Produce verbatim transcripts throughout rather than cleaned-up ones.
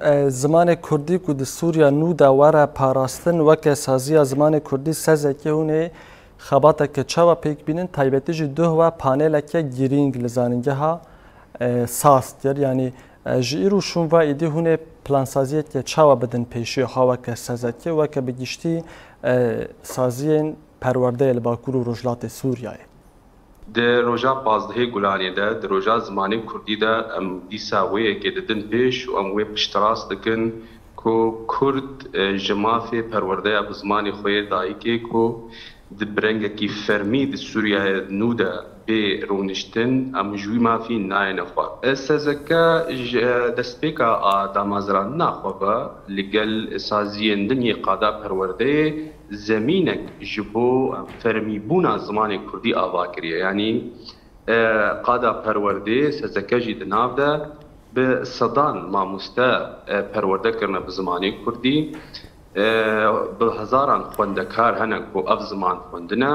E, zimanê kurdî ku di Sûriya nû de were parastin, weke saziya zimanê kurdî, Sezekê hûn ê xebateke çawa pêk bînin, taybetî jî duh we paneleke girîng li zanîngeha, e, saz kir. Yanî, e, ji îro şûn ve êdî hûn ê plansaziyeke çawa bidin pêşiya xwe weke Sezekê, weke bi giştî, e, saziyên perwerdeyê li Bakur û Rojhilatê Sûriyeyê? Di roja pazdehê Gulanê de, di roja zimanê kurdî de em dîsa wê yekê didin pêş û em wê piştrast dikin ku kurd, e, ji mafê perwerdeya bi zimanê xwe yê dayikê ku di bi rengekî fermî di Sûriyeyê nû de bê rûniştin, em ji wî mafî nayêne xwar. E, Sezeke ji destpêka a damezrandina xwe ve li gel saziyên din yê qada perwerdeyê zemînek ji bo fermîbûna zimanê kurdî ava kiriye. Yanî, e, qada perwerdê Sezeke jî di nav de bi sedan mamoste, e, perwerde kirine bi zimanê kurdî. E, bi hezaran xwendekar hene ku ev ziman xwendine.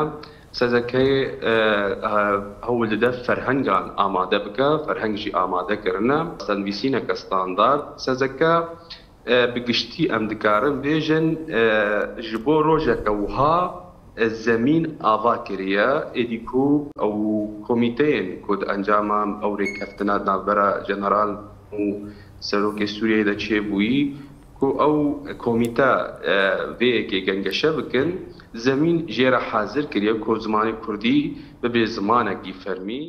Sezekeyê, e, e, hewl dide ferhengan amade bike, ferheng jî amade kirine. Nivîsîneke standard. Sezeke, e, bi giştî em dikarin bêjin, e, ji bo rojeke wiha, e, zemîn ava kiriye, êdî ku ew komîteyên ku di encama ew rêkeftina di navbera General û Serokê Sûriyeyê de çêbûyî, ku ew komîte, e, vê yekê gengeşe bikin, zemîn jê re hazir kiriye ku zimanê kurdî bibe zimanekî fermî.